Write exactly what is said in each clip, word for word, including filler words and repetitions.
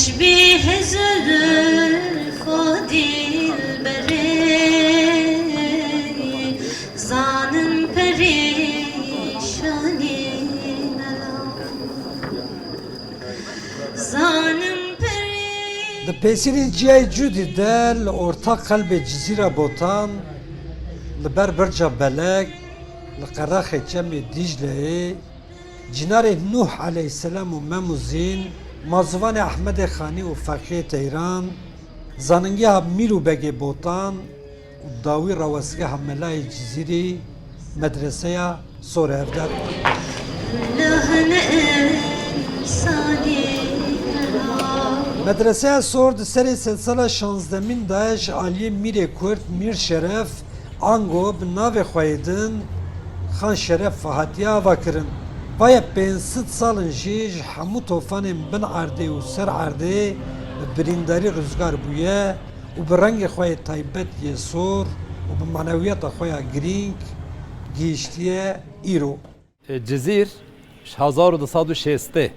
Ji bî hizir xwe dîlberê, zanim perîşanî mela. Zanim perî- Di pêsîrên Ciyayê Cûdî de li orta qelbê Cizîra Botan, li ber Birca Belek, li qeraxê Çemê Dîcleyê, Cînarê Nûh aleyhisselam û Mem û Zîn, Mazivanê Ehmedê Xanî û Feqiyê Teyran, zanîngeha Mîr û Begê Botan û dawî rawestgeha Melayê Cizîrî, medreseya Sor hevdar. Medreseya Sor di serê sedsala şazdemîn de ji aliyê Mîrê Kurd Mîr Şeref, ango bi navê xwe yê din Xan Şeref hatiye avakirin. Vaye pênc sed sal in jî ji hemû tofanên bin erdê û ser erdê bi birîndarî rizgar bûye û bi rengê xwe yê taybet yê sor û bi manewiyata xwe ya girîng gihîştiye îro. Cizîr ji hezar û du sed û şêstê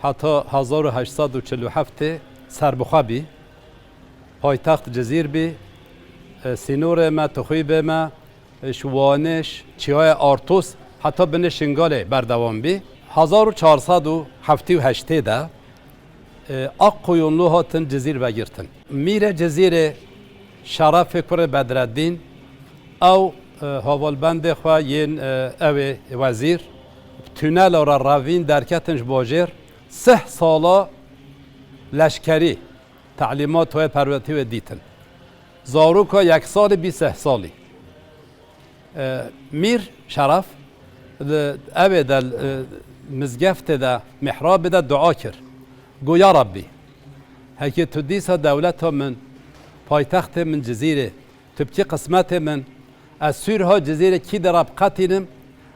heta hezar û heşt sed û çil û heftê serbixwe bî. Paytext Cizîr bî. E, sînorê me, tixûbê me, e, ji Wanê, ji Çiyayê Artûs heta binê Şingalê berdewam bî. Hezar û çar sed û heftê û heştê de, e, Akkoyunlu hatin Cizîr vegirtin. Mîrê Cizîrê Şerefê kurê Bedreddîn, ew, e, hevalbendê xwe yên, e, ew ê wezîr, tunela re revîn derketin ji bajêr, sih sala leşkerî, telîmat wê perwetî wê dîtin. Zaroka yek salî bî sih salî. E, Mîr Şeref li evê de, e, mizgeftê de, mihrabê de dua kir. Got, ya Rebbî, heke tu dîsa dewleta min, paytextê min Cizîrê, tu bikî qismetê min, ez sûrha Cizîrê kî de re biqetînim,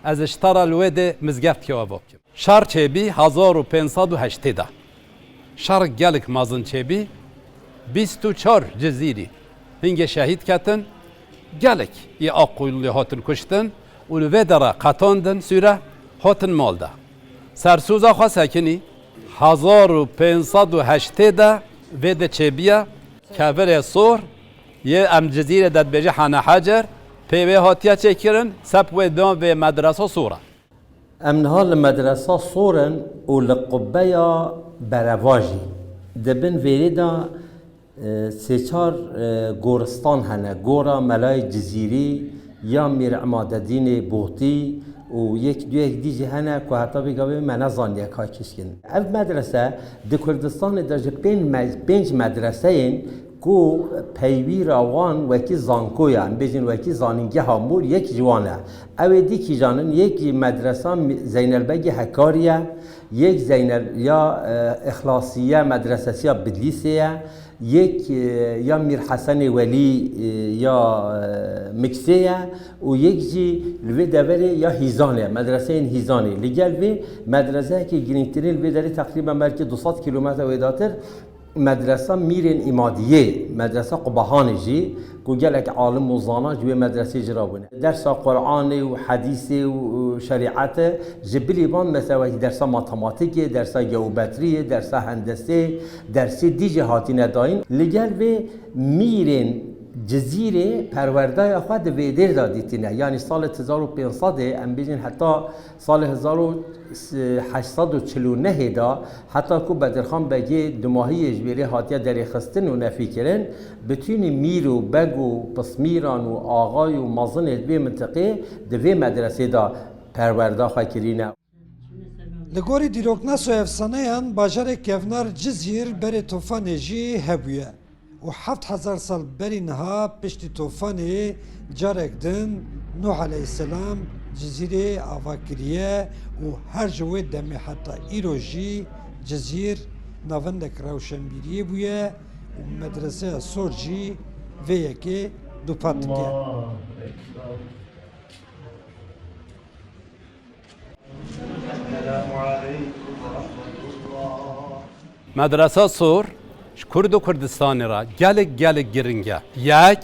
ez ji te re li wê dê mizgeftkê ava bikim. Şer çêbî hezar û pênc sed û heştê de. Şer gelek mezin çêbî, bîst û çar Cizîrî hingê şehîd ketin, gelek yê Aqoyunlî hatin kuştin û li vê de re qetandin sûre, hatin mal de. Sersûza xwe sekinî, hezar û pênc sed û heştê de vê de çêbîye, kevirê sor yê em Cizîrê de dibêje Hane Hecer, pê wê hatiye çêkirin, seb wê navê medresa sor e. Em niha li medresa sor in û li qubbeya berevajî. Di bin vêrê de, e, sê çar, e, goristan hene. Gora Melayê Cizîrî ya Mîr Imadedînê Botî û yek duyek dî jî hene ku heta vê gavê me nezaniye ka kişkin. Ev medrese di Kurdistanê de ji pênc me-, pênc medreseyên ku peywîra wan wekî zankoya, em bêjin wekî zanîngeha mûr, yek ji wan e. Ew ê dî kîjan in, yek jî medresa Mi-, Zeynel Begî Hekarî ye, yek Zeynel ya, e, Îxlasiye medresesiya Bidlîsê ye, yek, e, ya Mîr Hesenê Welî, e, ya, e, Miksê ye û yek jî li vê deverê ya Hîzanê ye, medreseyên Hîzanê. Li gel vê medreseyekî girîngtirîn li vê derê teqrîben belkî du sed kîlometre wêdatir, Medresa Mîrên Îmadiyê, Medresa Qubahanê jî, ku gelek alim û zana ji wê medresê jî rabûne. Dersa Quranê û hedîsê û, û şerîetê ji bilî van mesela wekî dersa matematîkê, dersa geometriyê, dersa hendesê, dersê dî jî hatine dayîn. Li gel vê mîrên Cizîrê perwerdaya xwe di vê dêr de dîtine. Yanî salê hezar û pênc sedê, em bêjin heta Salê hezar û heşt sed û çil û nehê de heta ku Bedirxan Begê dumahiyê ji wêrê hatiye derêxistin û nefîkirin, bitûnî mîr û beg û pismîran û axay û mezinê di vê mintiqê di vê medresê de perwerda xwe kirîne. Li gorî dîroknas û efsaneyan, bajarê kevnar Cizîr berê tofanê jî hebûye. û heft hezar sal berî niha piştî tofanê carek din Nuh aleyhisselam Cizîrê ava kiriye û her ji wê demê heta îro jî Cizîr navendek rewşenbîriyê bûye û medreseya Sor jî vê yekê dûpat dike. Medresa Sor ji Kurd û Kurdistanê re gelek, gelek giring e. Yek,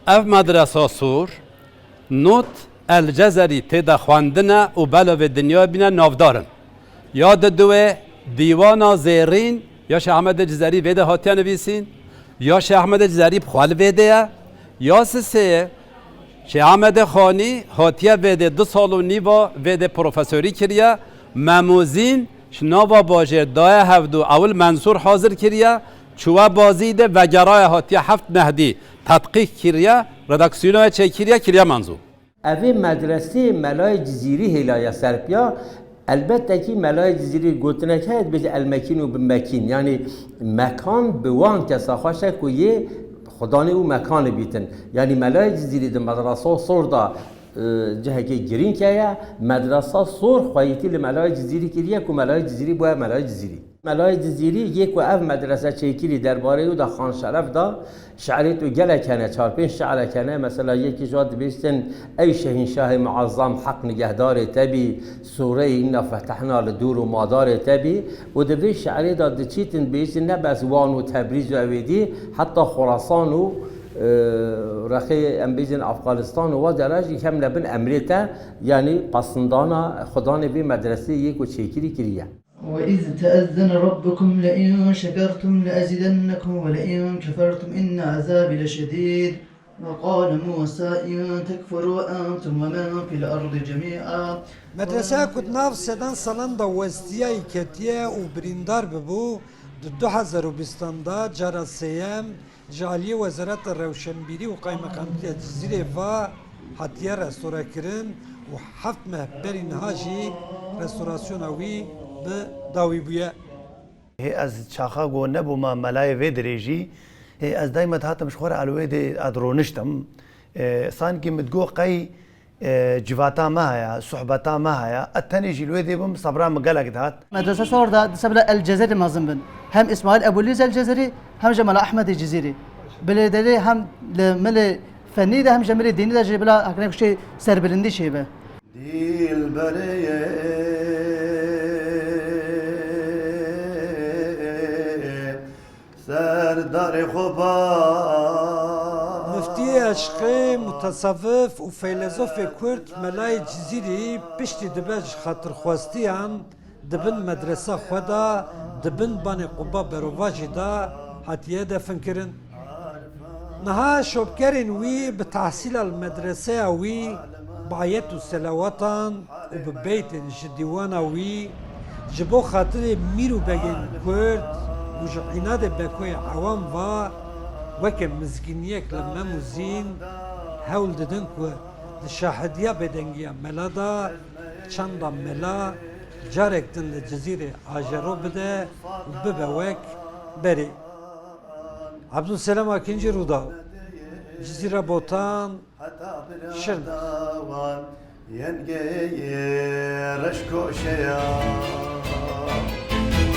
ev medresa Sor not El Cezerî tê de xwendine û belavê dinya bîne navdar in. Ya diduwê Dîwana Zêrîn ya Şêx Ehmedê Cizerî vê de hatiye nivîsîn, ya Şêx Ehmedê Cizerî bi xwe li vê de ye, ya sisê ye. Şêx Ehmedê Xanî hatiye vê de du sal û nîva vê de profesorî kiriye. Memûzîn ji nava bajêr daye hevdû ewil Mensûr hazir kiriye, çûye bazî de vegeraye hatiye heft Mehdî tedqîq kiriye, redaksiyona çêkiriye, kiriye menzû. Evê medresê Melayê Cizîrî hêlaya serpiya. Elbette kî Melayê Cizîrî gotinek heye, dibêje el mekîn û bi mekîn. Yanî mekan bi wan kesa xweş e ku yê xudanê û mekanê bîtin. Yanî Melayê Cizîrî di medresa Sor da, e, cihekê girîng heye. Medresa Sor xweyîtî li Melayê Cizîrî kiriye ku Melayê Cizîrî bûye Melayê Cizîrî. Melayê Cizîrî yê ku ev medrese çêkirî derbarê wî de Xan Şeref da şi'rê tu gelek hene, çar pênc şi'rek hene. Mesela yekî ji wan dibêjtin, Ey Şehînşahê Muezzam, Heq nigehdarê te bî, Sûreyê Înna fetehna li dûr û madarê te bî. Û di vê şi'rê de diçîtin dibêjtin, ne bes Wan û Tebrîz û ewêdî, heta Xurasan û, e, rexê em bêjin Afganistan û wa cara jî hem ne bin emrê te, yanî pesindana xudanê vê medresê yê ku çêkirî kiriye. وإذ تأذن ربكم لئن شكرتم لأزيدنكم ولئن كفرتم إن عذابي لشديد. وقال موسى إن تكفروا أنتم ومن في الأرض جميعا. Medreseya ku di nav sedan salan de westiya yî ketiye û birîndar bibû, di du hezar û bîstan de cara sêyem ji aliyê Wezareta Rewşenbîrî û Qaymeqamtiya Cizîrê ve hatiye restorekirin û heft meh berî niha jî restorasyona wî bi dawî bûye. Hê ez çaxa ku nebûma melayê vê dirêjî, hê ez dayma dihatim ji xwe re li wê dê ez dironiştim. E, sankî min digot qey, e, civata me heye, sohbeta me heye, ez tenê jî li wê dê bim, sebra min gelek dihat. Medrese Sor de dise bila El Cezerî mezin bin. Hem Îsmaîl Ebûlîz El Cezerî, hem jî Mela Ehmedê Cizîrî. Bilê derê hem li milê fenî de hem jî milê dînî de jî bila hakine kuştê serbilindî çêbe. Dilberê serdarê xwe ba. Miftiyê eşqê, mutesewif û feylezofê Kurd Melayê Cizîrî piştî dibe ji xatirxwestiyan di bin medresa xwe de, di bin banê quba berovajî de hatiye definkirin. Niha şopkerên wî bi tehsîla li medreseya wî bi ayet û selawatan û bi beytên ji dîwana wî ji bo xatirê mîr û begên Kurd û ji înadê bekoyê ewam ve weke mizgîniyek li Mem û Zîn hewl didin ku di şahidiya bêdengiya mela de çanda mela carek din li Cizîrê ajero bide û bibe wek berê. Ebdulselam Akincî, Rûdaw, Cizîra Botan, Şirnex. Yengeyê reşkoşeya.